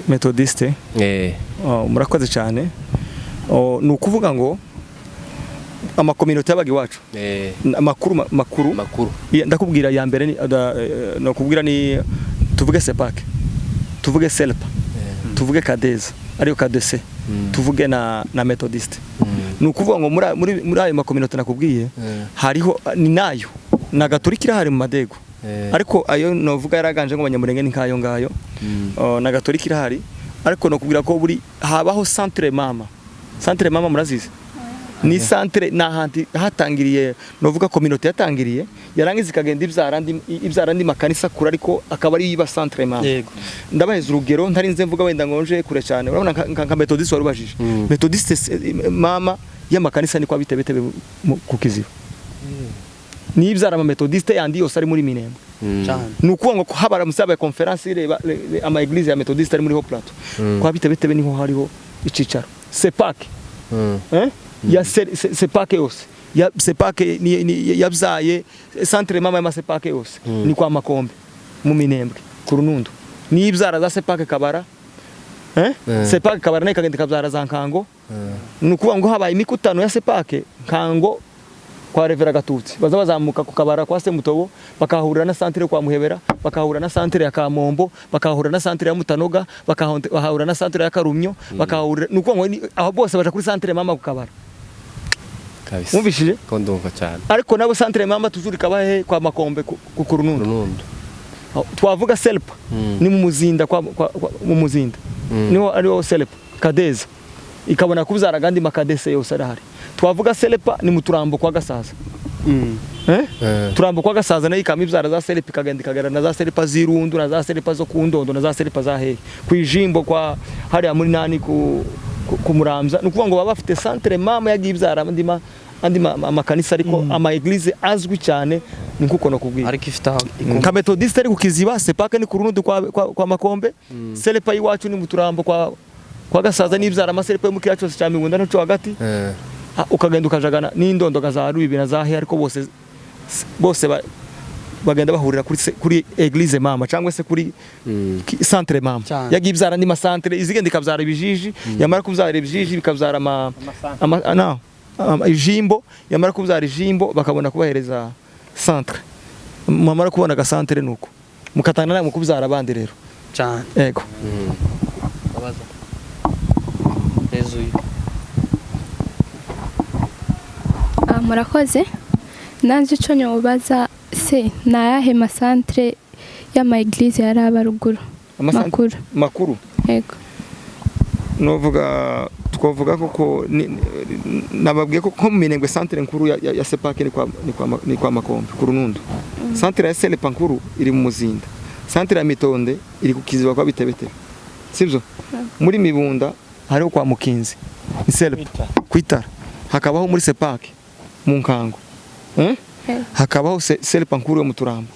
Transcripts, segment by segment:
Methodiste. Oh, murakoze cyane. Oh, ni ukuvuga ngo amakominote yabaga iwacu makuru makuru. Makuru. Ndakubwira ya mbere ni nakubwira ni tuvuge CEPAC, tuvuge SELPA, tuvuge Kadeza ariyo KDC, tuvuge na Methodiste. Ni ukuvuga ngo muri ayo makominote nakubwiye hariho ni nayo na Gatolika irahari mu Madego, ariko ayo novuga yaraganje ngo Abanyamurenge ni nkayo ngayo. Oh, na Gatolika irahari, ariko nokubwira ko buri habaho centre mama. Centre mama murazizi, ni centre ni ahantu hatangiriye, novuga communauté yatangiriye, yarangiza ikagenda ibyara andi makanisa kure, ariko akaba ari iba centre mama. Ndabaheza urugero ntarinze mvuga wenda ngo nje kure cyane. Urabona nka Methodiste wari ubajije. Methodiste mama y'amakanisa ni kwa Bitebetebe ku Kiziba, ni ibyara ama Methodiste yandi yose ari muri Minembwe. Ni ukuvuga ngo haba musabaye conférence ireba ama église ya Methodiste ari muri Haut Plateau, kwa Bitebetebe niho hariho icicaro CEPAC. Eh? Ya CEPAC yose ya CEPAC ni yabyaye centre mama y'ama CEPAC yose ni kwa Makombe mu Minembwe ku Runundu, ni ibyara za CEPAC Kabara, eh? CEPAC Kabara nayo ikagenda ikabyara za Nkango. Ni ukuvuga ngo habaye imikutano ya CEPAC Nkango kwa Revera Gatutsi, baza bazamuka ku Kabara kwa Semutobo, bakahurira na centre kwa Muhebera, bakahurira na centre ya Kamombo, bakahurira na centre ya Mutanoga, bakahurira na centre ya Karumyo, bakahurira, ni ukuvuga ngo aho bose baja kuri centre mama ku Kabara. Kabisa. Wumvishije? Ko ndumva cyane. Ariko nabo centre mama toujours ikaba he? Kwa Makombe ku Runundu. Runundo. Aho, twavuga Selpa ni mu Muzinda kwa mu Muzinda. Niho ariho Selepa Kadeza ikabona kubyara agandi makadese yose arahari. Twavuga Selepa ni mu Turambo kwa Gasaza. Eh? Turambo kwa Gasaza nayo ikama ibyara za Selepa, ikagenda ikagera na za Selepa z'Irundu na za Selepa zo ku Ndondo na za Selepa za hehe ku Ijimbo kwa hariya muri nani ku Muramza. Ni ukuvuga ngo baba bafite centre mama yagiye ibyara andi makanisa, ariko ama église azwi cyane ni nkuko nakubwiye. Ariko ifite aho Nka Methodiste ari ku Kiziba, CEPAC ni ku Runudu kwa Makombe, Selepa y'iwacu ni mu Turambo kwa Gasaza, n'ibyara amaserepa yo mu kiriya cyose cya Migunda no cyo hagati. Ukagenda ukajagana n'indondoga za Rubibi na za he, ariko bose bagenda bahurira kuri église mama cyangwa se kuri centre mama. Yagiye ibyara andi masantere, izigenda ikabyara ibijiji, yamara kubyara ibijiji bikabyara ama no, ijimbo, yamara kubyara ijimbo bakabona kubahereza centre. Mwamara kubona agasantere nuko mukatana namwe kubyara abandi rero. Cyane. Yego. Babaza Yezuye. Ah, murakoze. Nanjye icyo nyobaza se, ni ayahe masantere y'ama église yari aba ruguru? Makuru. Makuru. Yego. Novuga twavuga koko nababwiye ko nko mu Minembwe centre nkuru ya CEPAC ni kwa Makombe ku Runundu. Centre ya Selepa nkuru iri mu Muzinda. Centre ya Mitonde iri ku Kiziba kwa Bitebetebe, sibyo? Muri Mibunda hariho kwa Mukinzi ni Selepa kwitara, hakabaho muri CEPAC mu Nkango, eh? Hakabaho Selepa nkuru yo mu Turambo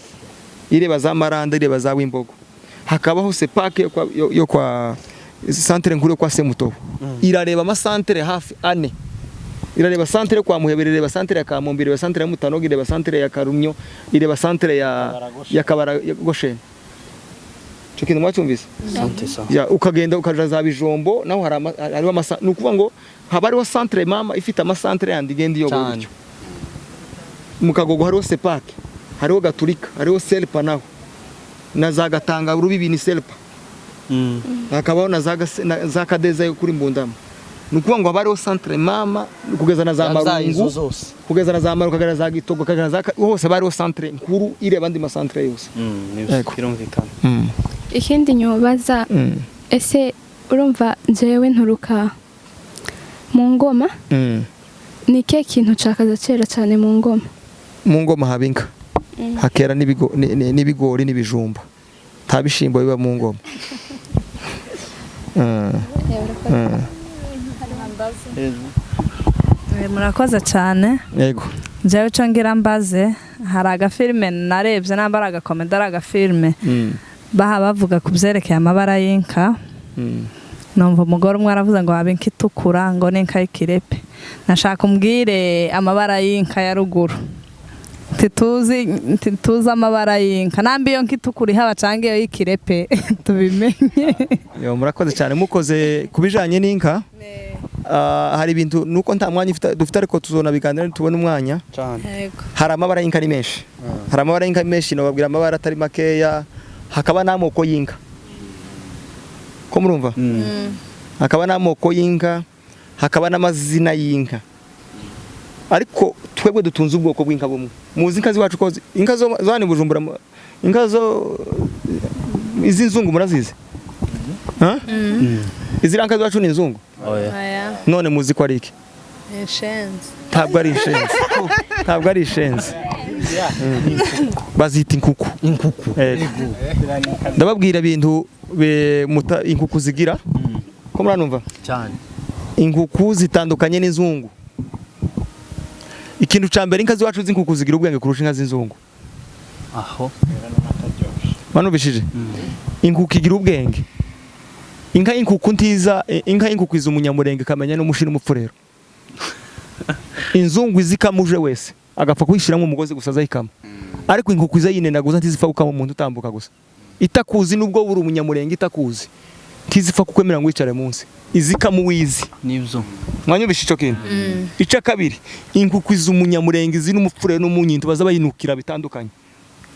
ireba za Maranda, ireba za Wimbogo, hakabaho CEPAC yo kwa centre nkuru yo kwa Semutobo, irareba amasantere hafi ane, irareba centre yo kwa Muhebera, irareba centre ya Kamombe, irareba centre ya Mutanoga, irareba centre ya Karumyo, ireba centre ya Kabara ya Gosheni. Ico kintu mwacyumvise? Sante sa. Ya, ukagenda ukaja za Bijombo naho hari hariho ni ukuvuga ngo haba hariho centre mama ifite amasantere yandi igenda iyobora gutyo. Mu Kagogo hariho CEPAC, hariho Gaturika, hariho Selpa naho na za Gatanga Rubibi ni Selpa, hakabaho na za Kadeza yo kuri Mbundama. Ni ukuvuga ngo haba hariho centre mama kugeza na za Yabyaye izo Marungu, zose. kugeza na za Marungu, kugeza na za Gitogo, kugeza na za hose haba hariho centre nkuru ireba andi masantere yose. Yego. Birumvikana. Ikindi nyobaza, ese urumva njyewe nturuka mu Ngoma, ni ikihe kintu cakaza kera cyane mu Ngoma? Mu Ngoma haba inka, hakera n'ibigori n'ibijumba, nta bishimbo biba mu Ngoma. Murakoze cyane. Yego. Njyewe icyo ngira mbaze, hari agafilime narebye, namba ari agakomedi, ari agafilime, baha bavuga ku byerekeye amabara y'inka. Numva umugore umwe aravuze ngo haba inka itukura, ngo n'inka y'ikirepe. Nashaka umbwire amabara y'inka ya ruguru. Ntituzi amabara y'inka, nambi iyo nkitukura ihaba canke iyo y'ikirepe tubimenye. Yo, murakoze cyane, mukoze ku bijanye n'inka. Hari ibintu nuko nta mwanya dufite, ariko tuzona biganira tubone umwanya. Cyane. Hari amabara y'inka ni menshi, hari amabara y'inka menshi, nababwira amabara atari makeya, hakaba n'amoko y'inka, ko murumva? Hakaba n'amoko y'inka, hakaba n'amazina y'inka, ariko twebwe dutunze ubwoko bw'inka bumwe. Muzi inka z'iwacu ko inka zo hano i Bujumbura, inka zo iz'inzungu murazizi? Ha? Iziriya nka z'iwacu ni inzungu? Oya. None muzi ko ari iki? Ntabwo ari ishenzi, ntabwo ari ishenzi. Bazita inkuku. Inkuku. Ego. Ndababwira ibintu inkuku zigira, ko muranumva? Cyane. Inkuku zitandukanye n'inzungu. Ikintu ca mbere, inka z'iwacu z'inkuku zigira ubwenge kurusha inka z'inzungu. Aho. Banubishije inkuku igira ubwenge. Inka y'inkuku ntiza, inka y'inkuku iza umunyamurenge ikamenya n'umushi n'umupfurero. Inzungu izikamuje wese agapfa kuyishyiramo umugozi gusa azayikama, ariko inkuku iza yinenaguza, ntizipfa gukama umuntu utambuka gusa itakuzi, nubwo buri umunyamurenge itakuzi ntizipfa kukwemera ngo wicare munsi, izikama uwizi. Nibyo. Mwanyumvishe ico kintu? Ica kabiri, inkuku iza umunyamurenge izi n'umupfurero n'umunyintu baza bayinukira bitandukanye.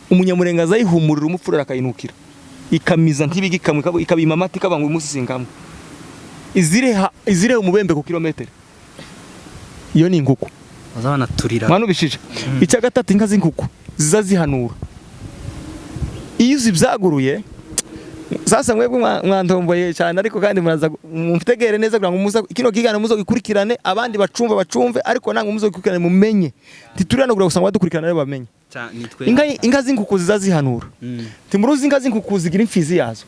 Umunyamurenge azayihumurira, umupfurero akayinukira, ikamiza ntibigikamwe, ikabima amata, ikaba ngo uyu munsi sinkamwe. Izireha umubembe ku kilometero, iyo ni inkuku. Bazabanaturira. Mwanubishije? Icya gatatu, inka z'inkuku ziza zihanura iyo uzibyaguruye. Sasa mwebwe mwantomboye cyane, ariko kandi muraza mumtegere neza kugira ngo muza kino kiganiro muzo gikurikirane, abandi bacumva bacumve, ariko namwe muzo gikurikirane mumenye. Ntituri hano kugira gusa ngo badukurikirane rero bamenye. Cyane nitwe. Inka z'inkuku ziza zihanura. Timuruzi inka z'inkuku zigira imfizi yazo.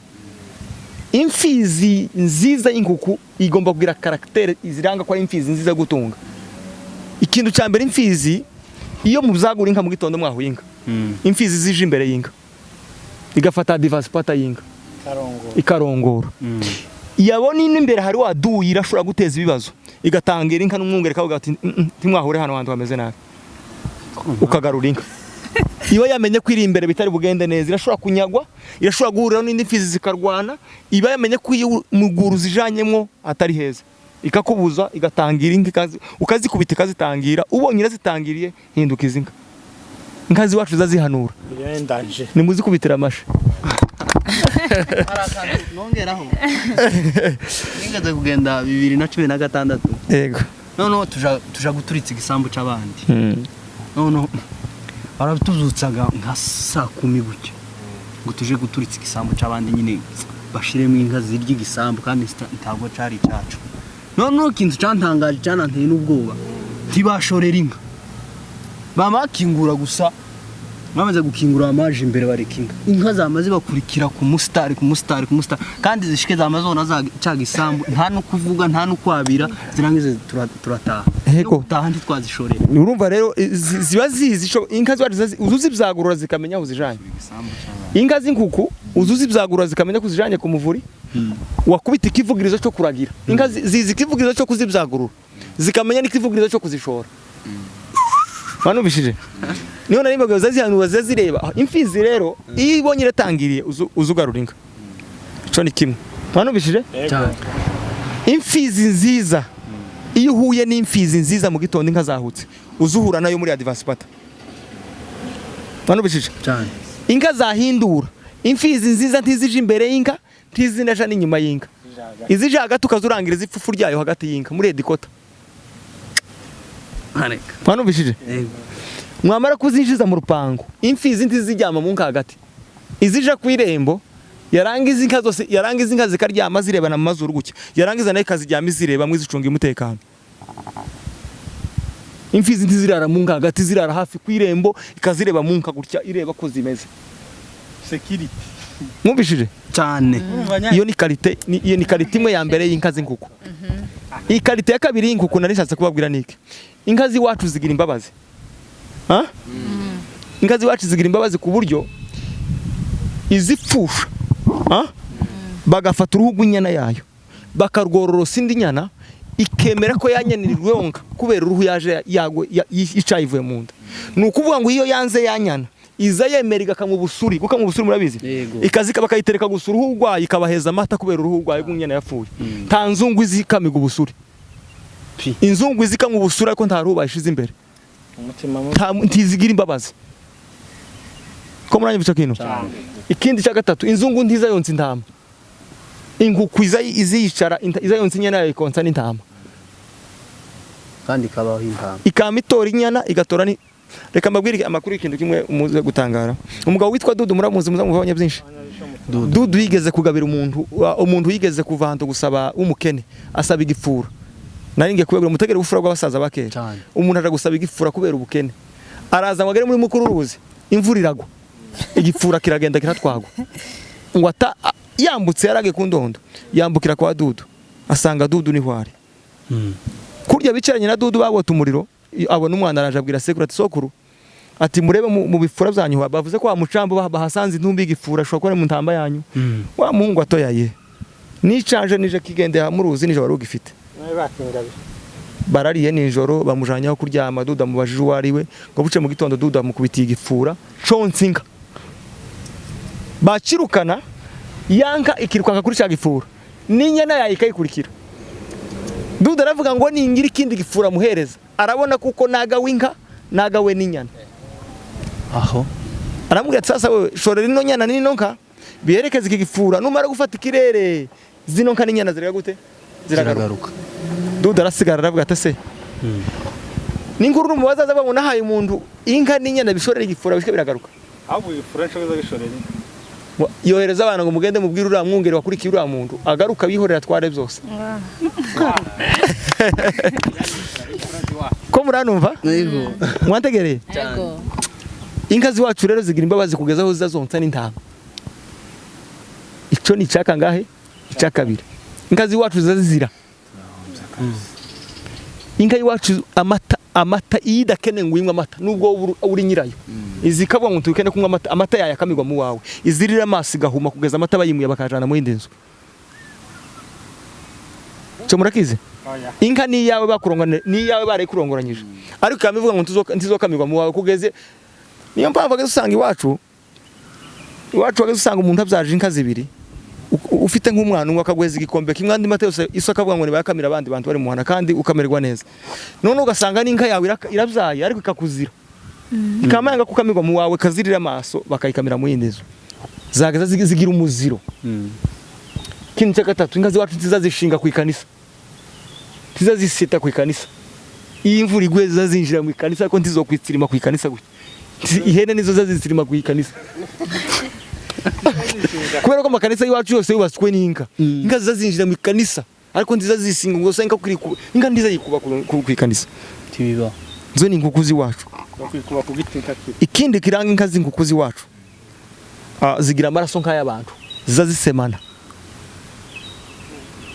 Imfizi nziza y'inkuku igomba kugira caractère iziranga ko ari imfizi nziza gutunga. Ikintu cya mbere, imfizi iyo mubyagura inka mu gitondo mwahuye inka, imfizi zije imbere y'inka igafata divaspata y'inka ikarongora, yabona ino imbere hari waduye irashobora guteza ibibazo, igatangira inka n'umwungere ikavuga ati: "Mm, mm, ntimwahure hano hantu hameze nabi," ukagarura inka. Iba yamenye ko iri imbere bitari bugende neza, irashobora kunyagwa, irashobora guhurira n'indi mfizi zikarwana. Iba yamenye ko iyo muguru zijanyemwo atari heza, ikakubuza, igatangira inka, ukazikubita ikazitangira. Ubonye irazitangiriye, hinduka izi nka. Inka z'iwacu zihanura, nimuzikubitira amashi. Nongeraho. Nigeze kugenda 2016. Yego. Noneho tuja guturitsa igisambu c'abandi. Noneho barabituzutsaga nka saa 10 gutya ngo tuje guturitsa igisambu c'abandi, nyine bashiremo inka zirya igisambu, kandi ntabwo cari icacu. Noneho ikintu cantangaje cananteye n'ubwoba, ntibashorera inka, bamakingura gusa. Bamaze gukingura amaje imbere bareka inka, inka zamaze bakurikira ku musitari, ku musitari, ku musitari, kandi zishike zamazona za ca gisambu, nta no kuvuga, nta no kwabira, zirangize turataha. Ego. No gutaha ntitwazishorera. Urumva rero ziba zizi inka ziba uzuzibyagurura zikamenya aho zijanye. Inka z'inkuku uzuzibyagurura zikamenya ko zijanye ku muvuri, wakubita ikivugirizo cyo kuragira inka, zizi ikivugirizo cyo kuzibyagurura, zikamenya n'ikivugirizo cyo kuzishora. Banubishije niho nari mbabwira zihanura, zireba imfizi. Rero iyo ibonye iratangiriye, uzugarura inka, ico ni kimwe. Banubishije? Imfizi nziza, iyo uhuye n'imfizi nziza mu gitondo inka zahutse, uzuhura nayo muri advance pata. Banubishije? Cyane. Inka zahindura, imfizi nziza ntizije imbere y'inka, ntizinaja n'inyuma y'inka, izije hagati, ukazurangiriza ipfufu ryayo hagati y'inka muri edikota. Areka. Mwanumvishije? Yego. Mwamara kuzinjiza mu rupangu, imfizi ntizijyama mu nka hagati, izija ku irembo, yarangiza inka zose, yarangiza inka zikaryama zirebana mu mazuru gutya, yarangiza nayo ikaziryama izireba mwe zicunga umutekano. Imfizi ntizirara mu nka hagati, zirara hafi ku irembo, ikazireba mu nka gutya, ireba ko zimeze. Security. Mwumvishije? Cyane. Iyo ni qualité, iyo ni qualité imwe ya mbere y'inka z'inkuku. Iyi qualité ya kabiri y'inkuku nari nshatse kubabwira niki: inka z'iwacu zigira imbabazi. Ha? Inka z'iwacu zigira imbabazi ku buryo izipfusha, ha? Bagafata uruhu rw'inyana yayo bakarwororosa indi nyana, ikemera ko yanyanira yonka kubera uruhu yaje yagwe icayivuye mu nda. Ni ukuvuga ngo iyo yanze yanyana iza yemera igakamwa ubusuri, gukamwa ubusuri murabizi, ikazika bakayitereka gusa uruhu rwayo, ikabaheza amata kubera uruhu rwayo rw'inyana yapfuye. Nta nzungu izikamiga ubusuri, inzungu izikamwa ubusuri ariko nta ruhu bayishize imbere, ntizigira imbabazi. Ko muranyumva icyo kintu? Ikindi cya gatatu, inzungu ntiza yonsa intama, inguku iza iziyicara iza yonsa inyana yayo ikonsa n'intama, kandi ikabaho intama, ikama itora inyana igatora ni. Reka mbabwire amakuru y'ikintu kimwe muze gutangara. Umugabo witwa Dudu muramuzi, muzamuvanye byinshi. Dudu yigeze kugabira umuntu yigeze kuva ahantu gusaba w'umukene, asaba igifura. Nari ngiye kubabwira mutegere ubufura bw'abasaza bakera. Umuntu aja gusaba igifura kubera ubukene, araza ngo agere muri mukuru uruzi, imvura iragwa, igifura kiragenda kiratwagwa. Ngo yambutse yarage ku ndondo, yambukira kwa Dudu, asanga Dudu niho ari. Kurya bicaranye na Dudu babota umuriro, abona umwana araje abwira sekuru ati sokuru, ati murebe mu bifura byanyu bavuze ko wa mucambo bahasanze intumbi igifura ashobora kuba ari mu ntamba yanyu. Wa muhungu atoyaye nicanje nije kigendera muruzi nije wari ugifite. Barariye nijoro bamujanye aho kuryama, Dudu amubajije uwo ari we, ngo buce mu gitondo Dudu amukubitiye igifura consa inka. Bakirukana yanka ikirukanka kuri cya gifura, n'inyana yayo ikayikurikira. Dudu aravuga ngo ningira ikindi gifura muhereza, arabona kuko nagawe inka nagawe n'inyana. Aho aramubwira ati sasa wewe shorera ino nyana n'ino nka biherekeze iki gifura, numara gufata ikirere zino nka n'inyana zirega gute? Ziragaruka. Dudu arasigara aravuga ati se n'inkuru n'umubaza aza babona haye umuntu inka n'inyana bishorera igifura bishike biragaruka. Ahubwo igifura nco biza bishorera Yohereza abana ngo mugende mubwire uriya mwungeri wakurikiye uriya muntu agaruka bihorera tware byose. Ko muranumva? Yego. Mwantegereye? Yego. Inka ziwacu rero zigira imbabazi kugeza aho zizazonsa n'intama. Ico ni icaka ngahe? Icaka kabiri. Inka ziwacu zazizira. Inka iwacu amata idakene ngo uyinywe amata nubwo uri nyirayo. Izikabwa ngo tukene kunywa amata, amata yayo akamirwa mu wawe. Izirira amaso igahuma kugeza amata bayimuye bakajana mu yindi nzu. Cyo murakize? Inka ni yawe bakurongana, ni yawe bare kurongoranyije. Ariko kamivuga ngo ntizokamirwa mu wawe kugeze. Niyo mpamvu ageze usanga iwacu ageze usanga umuntu abyaje inka zibiri, ufite nk'umwana umwe akagweza igikombe kimwe andi mata yose iso akavuga ngo nibayakamira abandi bantu bari muhana kandi ukamererwa neza. None ugasanga n'inka yawe irabyaye ariko ikakuzira. Ikamanga kukamirwa mu wawe kazirira amaso bakayikamira mu yindi nzu. Zageza zigira umuziro. Kintu cya gatatu, inka ziwacu ntizazishinga ku ikanisa. Ntizazisita ku ikanisa. Iyi imvura iguye zizinjira mu ikanisa ariko ntizokwitsirima ku ikanisa gutya. Ihene nizo zazitsirima ku ikanisa. Kubera ko amakanisa y'iwacu yose yubatswe n'inka. Inka zizazinjira mu ikanisa ariko ntizazisinga ngo usanga kuri inka ntizayikuba ku ikanisa. Tibiba. Zo ni inkuku z'iwacu. Ikindi kiranga inka z'inkuku z'iwacu, zigira amaraso nk'ay'abantu, zizazisemana.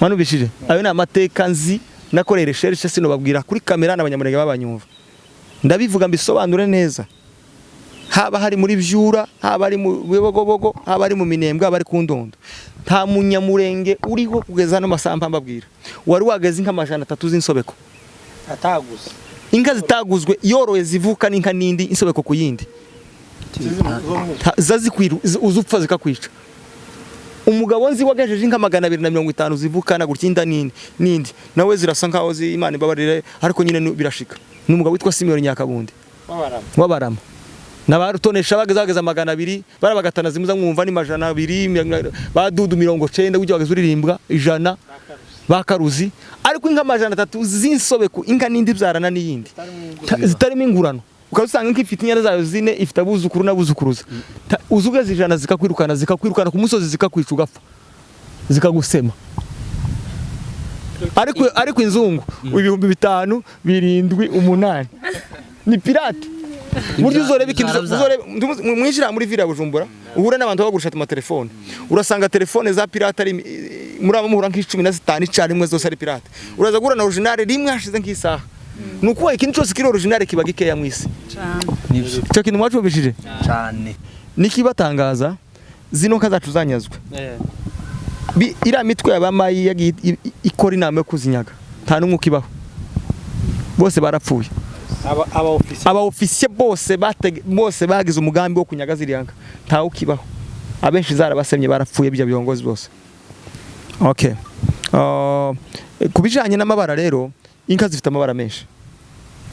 Mwanubishije? Ayo ni amateka nzi nakoreye recherche, sinobabwira kuri kamera n'abanyamurenge babanyumva. Ndabivuga mbisobanure neza. Haba hari muri Vyura, haba ari mu Bibogobogo, haba ari mu Minembwe, haba ari ku Ndondo. Nta munyamurenge uriho kugeza no masampa mbabwira wari wageze inka 300 z'insobeko. Ataguze. Inka zitaguzwe yoroye zivuka n'inka nindi insobeko ku yindi. Zazikwiru uzupfa zikakwica. Umugabo nzi wagajeje inka 250 zivukana gutya inda nindi nindi nawe zirasa nkaho zi Imana ibabarire ariko nyine birashika. Ni umugabo witwa Simeon Nyakabundi wabarama. Nabarutonesha bageze 200 barabagatana zimuza mwumva ni 200 badudu 90 ujya bageze uririmbwa 100 bakaruzi ariko inka 300 z'insobeko inka nindi byarana n'iyindi zitarimo ingurano. Ukabusanga inka ifite inyana zayo zine ifite abuzukuru n'abuzukuruza. Uzugeze 100 zikakwirukana ku musozi zikakwica ugapfa zikagusema. Ariko inzungu 5000 7 8 ni pirate. Buryo uzoreba ikintu uzoreba mwinjira muri villa Bujumbura uhura n'abantu bagurisha ama telefone, urasanga telefone za pirate ari muri abo muhura nk'15 icarimwe zose ari pirate. Uraza guhura na original rimwe hashize nk'isaha. Nuko ikintu cyose kiri original kiba gikeya mwisi. Cyo kintu mwacubishije cyane. Nikibatangaza zino nka zacu zanyazwe. Ira mitwe yabamayi yagiye ikora inama yo kuzinyaga. Nta numwe ukibaho. Bose barapfuye. Aba officier bose bose bagize umugambi wo kunyaga ziriya nka, ntawe ukibaho, abenshi zarabasemye, barapfuye ibyo biyongozi bose. Okay, kubijanye n'amabara rero, inka zifite amabara menshi,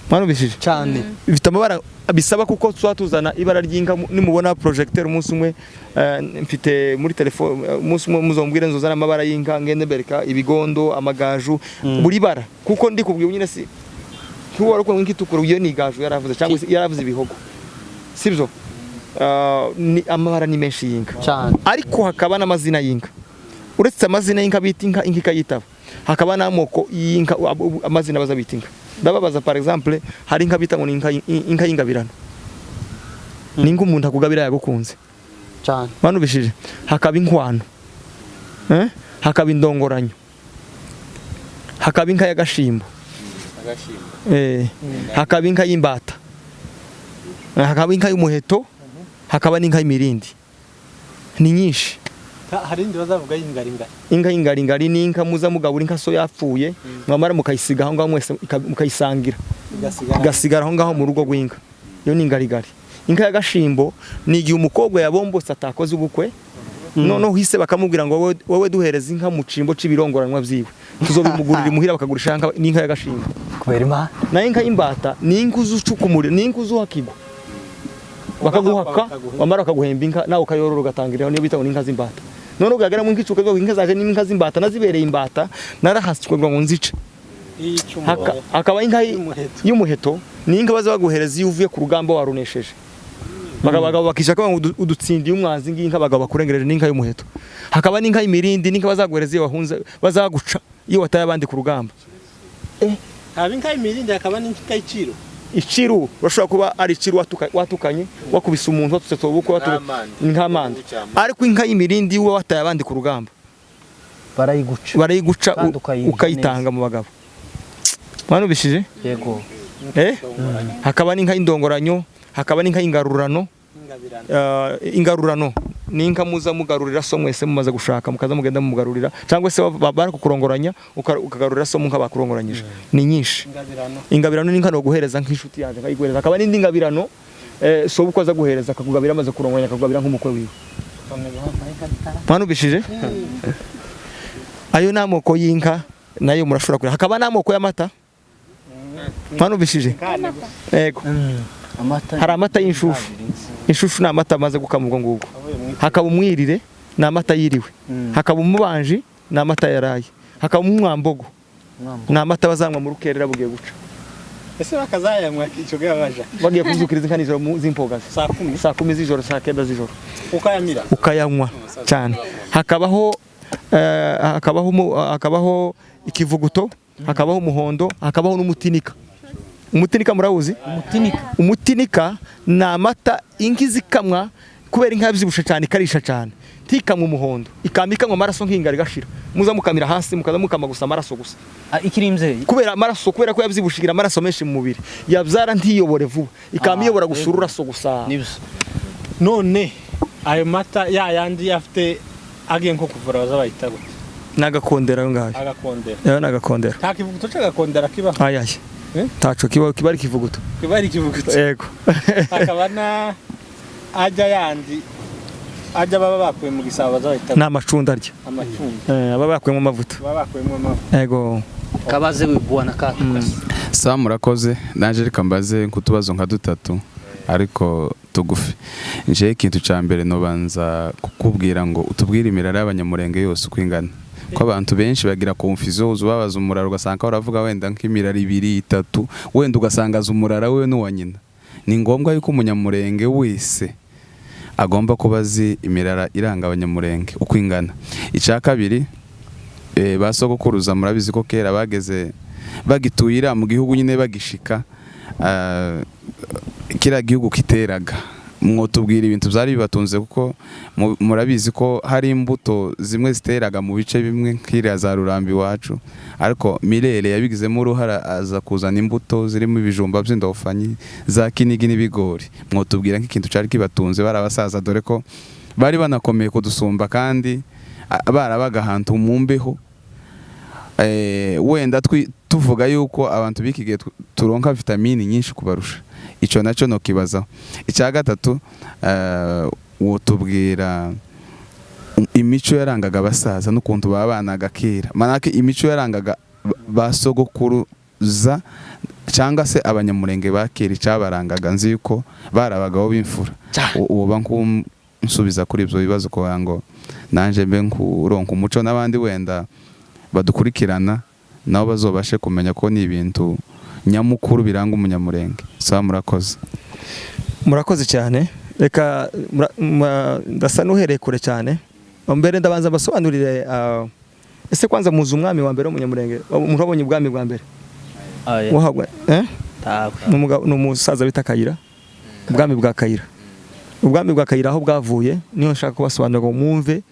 mwarumvishije cyane. Bifite amabara bisaba kuko tuba tuzana ibara ry'inka. Nimubona projecteur umunsi umwe, mfite muri telefone, umunsi umwe muzombwire nzozana amabara y'inka, ngende bereka ibigondo, amagaju, buri bara, kuko ndi kubwira nyine si nkuwo ariko inka itukura iyo ni igaju yaravuze, cyangwa se yaravuze ibihogo, sibyo? Ni amabara ni menshi y'inka cyane, ariko hakaba n'amazina y'inka. Uretse amazina y'inka bita inka, inka ikayitaba, hakaba n'amoko y'inka, amazina baza bita inka. Ndababaza, par exemple, hari inka bita ngo ni inka y'ingabirano, ni inka umuntu akugabira yagukunze cyane, banubishije. Hakaba inkwano, hakaba indongoranyo, hakaba inka y'agashimbo, hakaba inka y'imbata, hakaba inka y'umuheto, hakaba n'inka y'imirindi. Ni nyinshi. Hari indi bazavuga y'ingaringari. Inka y'ingaringari ni inka muza mugabura inka so yapfuye, mwamara mukayisiga aho ngaho mwese, mukayisangira, igasigara aho ngaho mu rugo rw'inka. Iyo ni ingarigari. Inka y'agashimbo ni igihe umukobwa yabombotse atakoze ubukwe, noneho hise bakamubwira ngo wowe duhereza inka mu cimbo c'ibirongoranwa vyiwe, tuzobimugurira imuhira, bakagurisha inka. Ni inka y'agashimbo. Kubera imana. Nayo inka y'imbata ni inka uzucukumurira, ni inka uzuhakigwa bakaguhaka, wamara bakaguhemba inka, nawe ukayorora ugatangirira. Niyo bita ngo ni inka z'imbata. None ugaragara mu nkicuka ngo inka zaje n'inka z'imbata, nazibereye imbata, narahaswe ngo nzice. Hakaba inka y'umuheto, ni inka baza baguhereza iyo uvuye ku rugamba warunesheje, bagabo bakishaka ngo udutsindiye umwanzi, nginka bagabo bakurengereje, n'inka y'umuheto. Hakaba n'inka y'imirindi, n'inka bazaguhereza iyo wahunze, bazaguca iyo wataye abandi ku rugamba. Haba inka y'imirindi, hakaba n'inka y'iciro. Iciru urashobora kuba ari iciru watukanye, wakubise umuntu, watutse tobukwe, nk'amanda. Ariko inka y'imirindi uba wataye abandi ku rugamba, barayiguca ukayitanga mu bagabo. Mwanubishije? Yego. Hakaba n'inka y'indongoranyo, hakaba n'inka y'ingarurano. Ingarurano ni inka muza mugarurira so mwese mumaze gushaka, mukaza mugenda mumugarurira, cyangwa se barakukurongoranya ukagarurira so munka bakurongoranyije. Ni nyinshi. Ingabirano ni inka no guhereza nk'inshuti yaje nkayiguhereza. Hakaba n'indi ngabirano so uko aza guhereza akakugabira amaze kurongoranya, akakugabira nk'umukwe wiwe. Mwanubishije? Ayo namoko y'inka nayo murashobora kure. Hakaba namoko y'amata. Mwanubishije? Yego. Hari amata y'inshushu. Inshushu ni amata amaze gukama ubwo ngubwo. Hakaba umwirire, ni amata yiriwe. Hakaba umubanji, ni amata yaraye. Hakaba umwambogo, ni amata bazanywa mu rukerera bugiye guca. Ese bakazayanywa icyo gabaja bagiye kuzukiriza inka nijoro z'impogazi, saa 10 z'ijoro, saa 9 z'ijoro, ukayamira ukayanywa cyane. Hakabaho hakabaho ikivuguto, hakabaho umuhondo, hakabaho n'umutinika. Umutinika murawuzi? Umutinika ni amata inka zikamwa kubera inka yabyibushe cyane ikarisha cyane, tikamwa umuhondo, ikama amaraso nk'ingari gashira. Muza mukamira hasi, mukaza mukama gusa amaraso gusa. Ikirimze kubera amaraso, kubera ko yabyibushigira amaraso menshi mu mubiri, yabyara ntiyobore vuba, ikama iyobora gusa ururaso gusa. None ayo mata ya yandi afite agiye nko kuvura bazabayita gute? Nagakondera ayo ngayo. Agakondera. Ayo nagakondera. Nta kivuguto c'agakondera kiba. Ayaye. Taco kiba ari kivuguto. Kiba ari kivuguto. Yego. Hakaba na ajya yandi ajya baba bakuye mu gisabo bazabayita. Na amacunda arya. Amacunda. Baba bakuyemo amavuta. Baba bakuyemo amavuta. Yego. Kabaze wibwana katukase. Sa murakoze, naje reka mbaze nkutubazo nka dutatu ariko tugufi. Nje ikintu ca mbere nobanza kukubwira ngo utubwire imirara y'abanyamurenge yose uko ingana. Ko abantu benshi bagira confusion, ubabaza umurara ugasanga uravuga wenda nk'imirara 2 3, wenda ugasanga umurara we n'uwa nyina. Ni ngombwa yuko umunyamurenge wese agomba kuba azi imirara iranga abanyamurenge uko ingana. Icya kabiri, basogokuruza murabizi ko kera bageze bagituyira mu gihugu nyine bagishika, kira gihugu kiteraga. Mwotubwira ibintu byari bibatunze kuko murabizi ko hari imbuto zimwe ziteraga mu bice bimwe nk'iriya za Rurambi wacu, ariko Mirere yabigizemo uruhara aza kuzana imbuto zirimo ibijumba by'indofanyi za kinigi n'ibigori. Mwotubwira nk'ikintu cyari kibatunze barabasaza, dore ko bari banakomeye kudusumba kandi barabaga ahantu mu mbeho. Wenda Tuvuga yuko abantu b'iki gihe turonka vitamini nyinshi kubarusha, ico naco nokibazaho. Icya gatatu, wotubwira imico yarangaga abasaza n'ukuntu babanaga kera, manake imico yarangaga ba sogokuruza cyangwa se abanyamurenge ba kera, icyabarangaga. Nzi yuko bari abagabo b'imfura. Uba nkunsubiza kuri ibyo bibazo kugira ngo nanjye mbe nkuronka umuco, n'abandi wenda badukurikirana nabo bazobashe kumenya ko ni ibintu nyamukuru biranga umunyamurenge. Sawa, murakoze. Murakoze cyane. Reka ndasa n'uhereye kure cyane. Mbere ndabanza mbasobanurire, ese kwanza muzi umwami wa mbere w'umunyamurenge, umuntu wabonye ubwami bwa mbere? Oya. Wahagwa, eh? Tawe. Ni umusaza bita Kayira. Ubwami bwa Kayira, ubwami bwa Kayira aho bwavuye niho nshaka kubasobanurira ngo mwumve,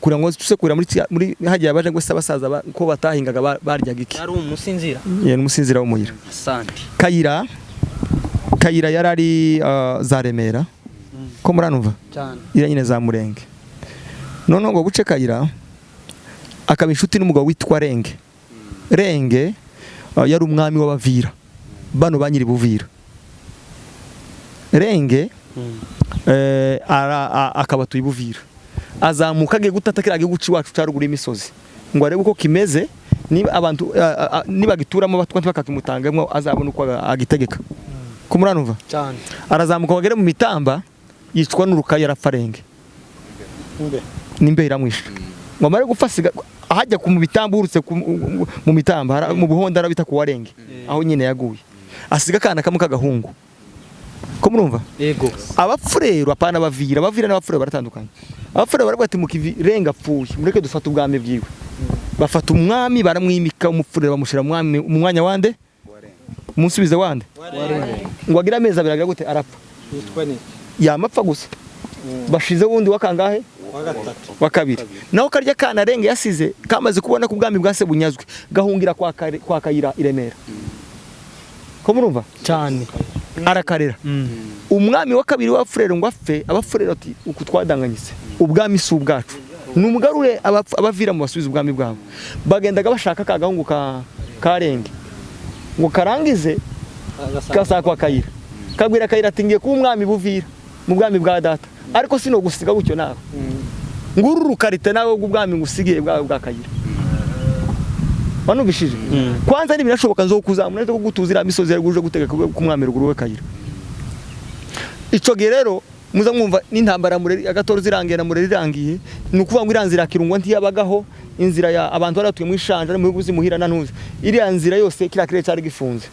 kugira ngo tuse kurira muri hagiye abaje ngo se abasaza ko batahingaga baryaga iki? Yari umusinzira. Ye, n'umusinzira w'umuhira. Asante. Kayira yari ari za Remera, ko muranumva? Cyane. Iriya nyine za Murenge. Noneho ngo buce Kayira akaba inshuti n'umugabo witwa Renge. Renge yari umwami w'Abavira, bano ba nyiri Buvira. Renge akaba atuye i Buvira, azamuka agiye gutata kiriya gihugu c'iwacu ca ruguru y'imisozi ngo arebe uko kimeze, niba abantu niba gituramo abatwa ntibakakimutangemo, azabona uko agitegeka. Ko muranumva? Cyane. Arazamuka bagere mu mitamba, yicwa n'urukayi, arapfa Renge. Mbe. Nimbe iramwishe. Ngo amare gupfa, asiga ahajya ku mu mitamba, urutse mu mitamba mu buhonda arabita ku Warenge, aho nyine yaguye, asiga akana kamwe k'agahungu. Ko murumva? Yego. Abapfurero, apana abavira, abavira n'abapfurero baratandukanye. Abapfurero baravuga ati: "Mukivi Renga apfuye, mureke dufate ubwami bwiwe." Bafata umwami, baramwimika umupfurero, bamushyira umwami mu mwanya wande, munsubize wande. Ngo agire amezi 2 agira gute? Arapfa. Yitwa ni Yamapfa gusa, bashize wundi wa kangahe? Wa gatatu. Wa kabiri. Naho karya kana Renge yasize kamaze kubona ko ubwami bwa se bunyazwe, gahungira kwa Kayira i Remera. Ko murumva? Cyane. Arakarera. Umwami wa kabiri w'Abafurero ngo apfe, Abafurero ati: "Uku twadanganyitse, ubwami si ubwacu, numugarure abavira mu basubize ubwami bwabo." Bagendaga bashaka ka gahungu ka Karenge ngo karangize gasaka kwa Kayira, kabwira Kayira ati: "Ngiye kuba umwami Buvira mu bwami bwa data, ariko sino gusiga gutyo nawe, nguru rukarite nawe bw'ubwami ngusigiye bwawe bwa Kayira." Wanumvishije? Kwanza ntibinashoboka, nzo kuzamura nzo kugutuza iriya misozi yari uje gutegeka ku mwami ruguru we Kayira. Ico gihe rero muza mwumva n'intambara ya Mureri agatoro zirangiye na Mureri irangiye, ni ukuvuga ngo iriya nzira ya Kirungwa ntiyabagaho, inzira ya abantu bari batuye mu Ishanja no mu bihugu by'imuhira na ntuzi, iriya nzira yose kiriya kirere cyari gifunze.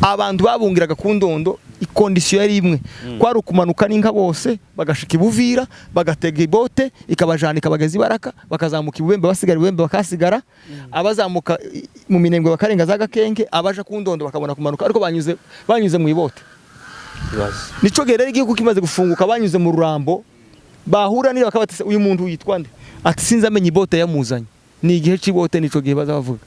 Abantu babungiraga ku Ndondo, i condition yari imwe, kwari ukumanuka n'inka bose bagashika ibuvira, bagatega ibote ikabajana ikabageza ibaraka, bakazamuka ibubembe, basigara ibubembe bakasigara, abazamuka mu Minembwe bakarenga za Gakenke, abaja ku Ndondo bakabona kumanuka, ariko banyuze mu ibote. Nico gihe rero igihugu kimaze gufunguka, banyuze mu Rurambo, bahura niba bakaba bati: "Uyu muntu yitwa nde?" Ati: "Sinzi." Amenya ibote yamuzanye ni igihe c'ibote, nico gihe baza bavuga.